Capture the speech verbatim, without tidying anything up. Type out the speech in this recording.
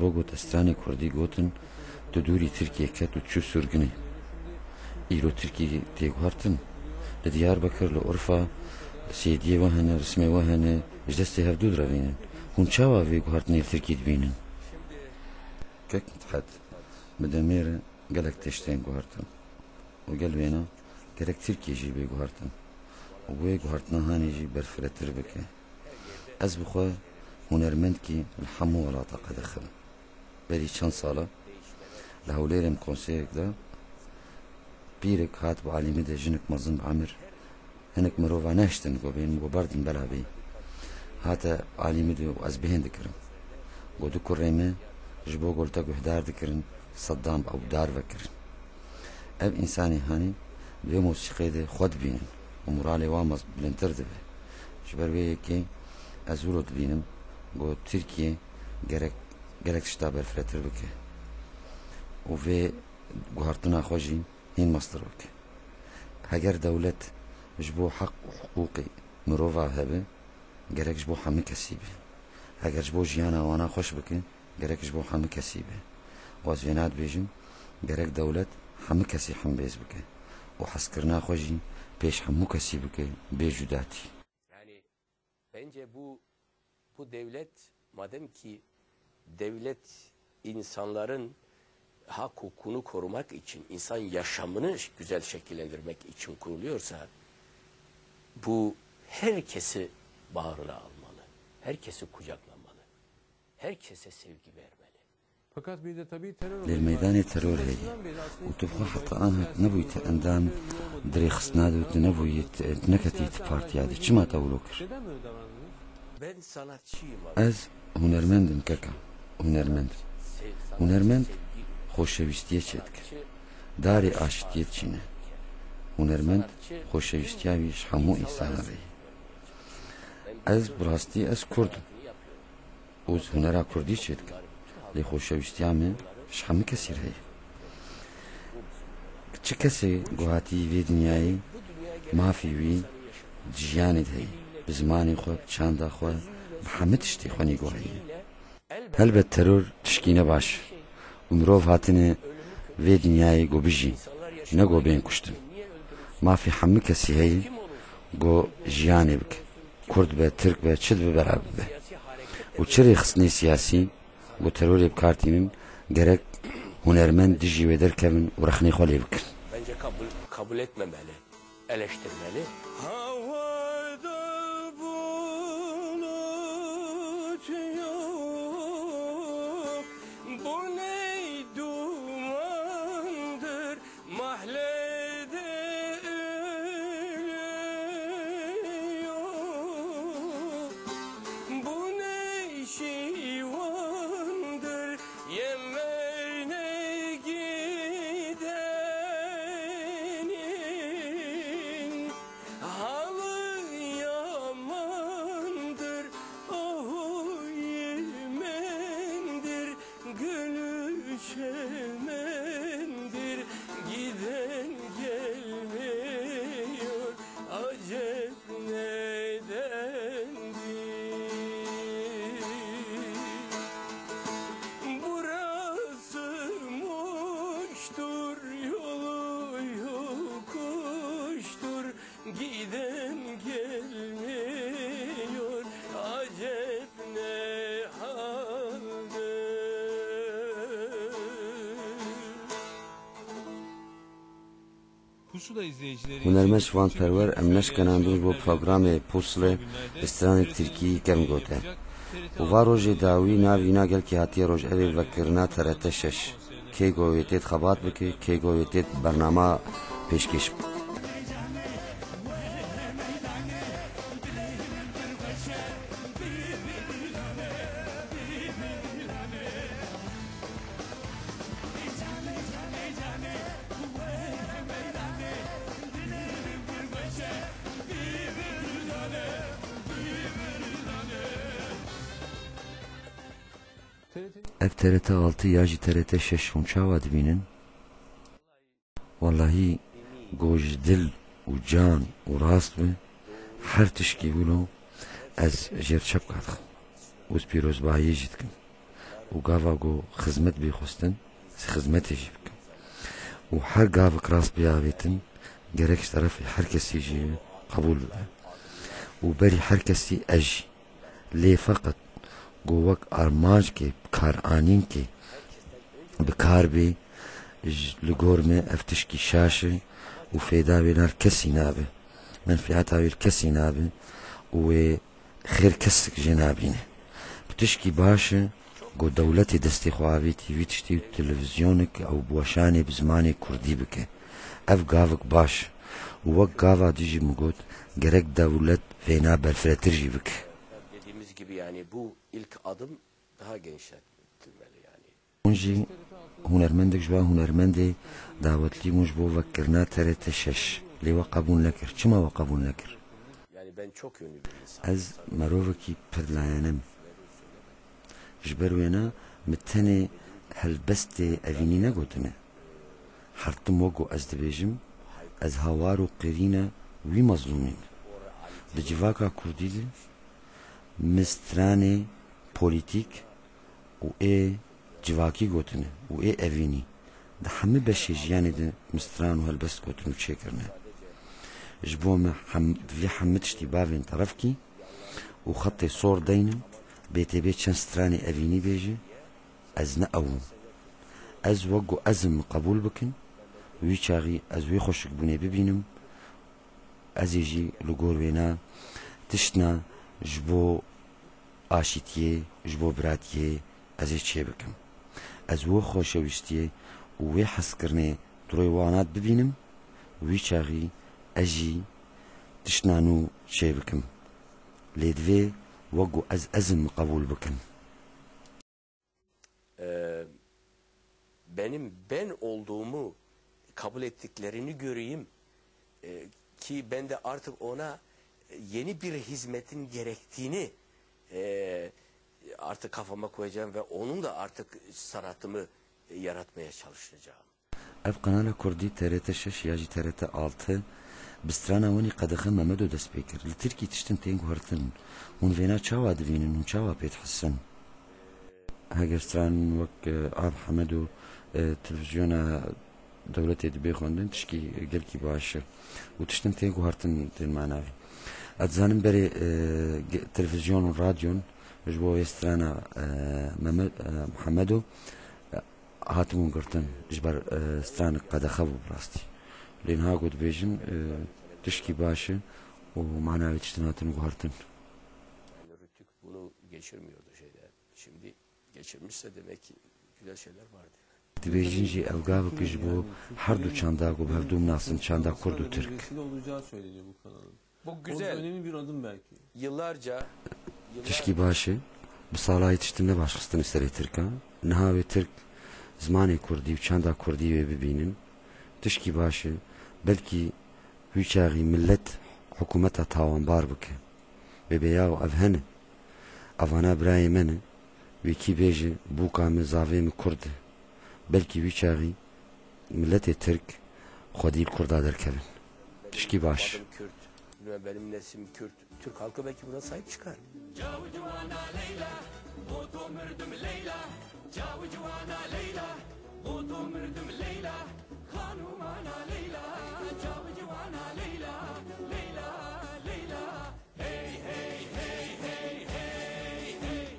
Bo got, stranê kurdî gotin, tu dûrî Tirkiyê ket û çû sirginê. Îro Tirkî tê guhertin. Li Diyarbekir, li Urfa, sêdiyê we hene, rismê we hene, ji destê hevdû direvînin. Hûn çawa vê guhertinê li Tirkî dibînin? Kek Mithed, bi demê re gelek tişt tên guhertin. Û gel wêna gerek Tirkiye jî bê guhertin. Û wê guhertina hanê jî berfiretir bike. Ez bi xwe hunermendkî li hemû welata qedexibim. Berî çend sala li Hewlêrê min konseyek da, pîrek hat bi alî min de, jinik mezin bi emir. Hinek mirova nehiştin ku bên ku berdin bela bê. Hate alî min de û ez bêhn dikirim. Got, du kurê me ji bo ku li te guhdar dikirin, Seddam ew dar vekirin. Ev însanê hanî di vê mosîqê de xwe dibînin û moralê wan mez-, bilindtir dibe. Ji ber vê yekê ez wilo dibînim ku Tirkiye gerek, gelek tişta berfiretir bike û vê guhartina xwe jî hîn mestir bike. Heger dewlet ji bo heq û hiqûqê mirova hebe, gerek ji bo hemû kesî be. Heger ji bo jiyana wana xweş bike, gerek ji bo hemû kesî be. Û ez vêna dibêjim, gerek dewlet hemû kesî hembêz bike û hezkirina xwe jî pêş hemû kesî bike, bê cudatî. Yani bence bu, bu devlet, madem ki devlet insanların hak hukukunu korumak için, insan yaşamını güzel şekillendirmek için kuruluyorsa, bu herkesi bağrına almalı, herkesi kucaklamalı, herkese sevgi vermeli. Lê li meydanê teror heye û tu bi xwe heta anhek nebûyî ti endam di rêxistina de û tu nebûyî ti, tu neketî ti partiya de. Çima te wilo kir? Ez hunermend im keka, hunermend. Hunermend xoşewîstiyê çêdike. Darê aşitiyê diçîne. Hunermend xoşewîstiya wî ji hemû însanan re ye. Ez bi rastî ez kurd im. Û ez hunera kurdî çêdikim. Lê xoşewîstiya min ji hemû kesî re heye. Çi kesê ku hatî vê dinyayê, mafê wî di jiyanê de heye. Bi zimanê xwe, bi çanda xwe, bi hemû tiştê xwe nîgo heye. Helbet teror tişkî ne baş e. Û mirov hatine vê dinyayê ku bijî, ne ku bên kuştin. Mafê hemû kesî heye ku jiyanê bike. Kurd be, Tirk be, çi dibe belav bibe. Û çi rêxistinê siyasî ku terorê bi kar tînin, gerek hunermend dijî wê derkevin û rexnê xwe lê bikin. Bence kabul, kabul etmemeli, eleştirmeli. Havada bulut yok, bu ne dumandır, mahallede ölü yok. Bu ne şivandır, yem verne gidenin. Halı yamandır, ohu yemendir, gülü çemendir, giden gelmiyor, acep nedendir? Burası Muş'tur, yolu yokuştur, giden gelmiyor, acep ne haldir? Hunermend Şivan Perwer, em neşkenan bin ji bo programê Pusle, bi stranek tirkî kevn gote. Û va rojê dawî navîna gelkî hatiye rojevê vekirina T R T şeş. Kê go wê têt xebat bike, kê go wê têt bernama pêşkêş bike. Ev T R T altı ya jî T R T şeş hûn çawa dibînin? Wellahî, ku ji dil û can û rast be, her tişkî wilo ez jêr çepka dixim û ez pîrozbahiyê jî dikim. Û gava ku xizmet bê xwestin, ez xizmetê jî bikim. Û her gavik rast bê avêtin, gerek ji terefê her kesî jî qebûl bibe. Û berî her kesî ez jî. Lê feqet ku wek armancekê, bikaranînkê bi kar bê, ji, li gor me ev tişkî şaş e û fêda wê li her kesî nabe. Menfîeta wê li kesî nabe û wê xêr kesik jê nabîne. Bi tişkî baş e ku dewletê destê xwe avêtî vî tiştî û televîzyonek ew bi weşanê bi zimanê kurdî bike. Ev gavik baş e û wek gava dî jî min got, gerek dewlet vêna berfiretir jî bike. Dediğimiz gibi yani bu ilk adım daha genişletilmeli yani. Hûn jî hunermendek ji wan hunermendê dawetlî bûn ji bo vekkirina T R T şeş. Lê we qebûl nekir. Çima we qebûl nekir? Yani ben çok yönlü bir insan. Ez merovekî pir layene me. Ji ber wêna min tenê helbestê evînî negotine. Her tim wek ku ez dibêjim, ez hawar û qirîna wî mezlûmî me. Di civaka kurdî de min stranê polîtîk û ê civakî gotine û ê evînî. Di hemî beşê jiyanê de min stran û helbest gotin û çêkirine. Ji bo me hem, divê hemî tiştî bavên terefkî û xetê sor deynin, bê tê bê çend stranê evînî bêje, ez ne ew im. Ez wek ku ez im min qebûl bikin, wî çaxî ez wê xweşikbûnê bibînim, ez ê jî li gor wêna tiştna ji bo aşîtiyê, ji bo biratiyê ez ê çêbikim. Ez wê xweşewîstiyê û wê hezkirinê di royê wana de bibînim, wî çaxî ez jî tiştna nû çêbikim. Lê divê wek ku ez ez im min qebûl bikin. e, benim ben olduğumu kabul ettiklerini göreyim, e, ki ben de artık ona yeni bir hizmetin gerektiğini, e, artık kafama koyacağım ve onun da artık sanatımı yaratmaya çalışacağım. Ev qenala kurdî T R T şeş ya jî T R T altı bi strana winî Qedexe Memedo dest pê kir. Li Tirkî tiştin tên guhertin. Hûn vêna çawa dibînin? Hûn çawa pê dihisin? Heger stran wek, e, Av Hemed û, e, televîzyona dewletê dibe xwendin, tişkî gelkî baş e. Û tiştin tê guhertin tên manavê. Ez dizanim berê, e, ge-, televîzyon û radyon ji bo wê strana, e, Mehmet, e, Mihemedo, e, hatibûn girtin ji ber, e, stranek Qedexe bû bi rastî. Lê niha ku dibêjin, e, tişkî baş e û manavê tiştin hatin guhertin. Yani Rütük bunu geçirmiyordu şeyde. Şimdi geçirmişse demek ki güzel şeyler vardı. Dibêjin jî ev gavek ji bo her du çanda ku bi hevdû min nasin, çanda kurd û tirk. Vesile olacağı söyleniyor bu kanalın. Bu güzel. Önemli bir adım belki. Yıllarca, yıllar- Tişkî baş e, bi sala yê tiştin ne baş xistine serê tirkan. Niha wê tirk zimanê kurdî û çanda kurdî wê bibînin. Tişkî baş e, belkî wî çaxî millet hikûmeta tawanbar bike. Bêbê yaw ev hene. Evana birayê me ne. Wê kî bêje bûka min, zavê min kurd e. Belkî wî çaxî miletê tirk xwedî li kurda derkevin. Tişkî baş. Adım Kürt. Bilmem benim nesim Kürt. Türk halkı belki buna sahip çıkar. Cawu ciwana Leyla, bo to mirdim Leyla. Cawu ciwana Leyla, bo to mirdim Leyla. Xanumana Leyla, cawu ciwana Leyla, Leyla.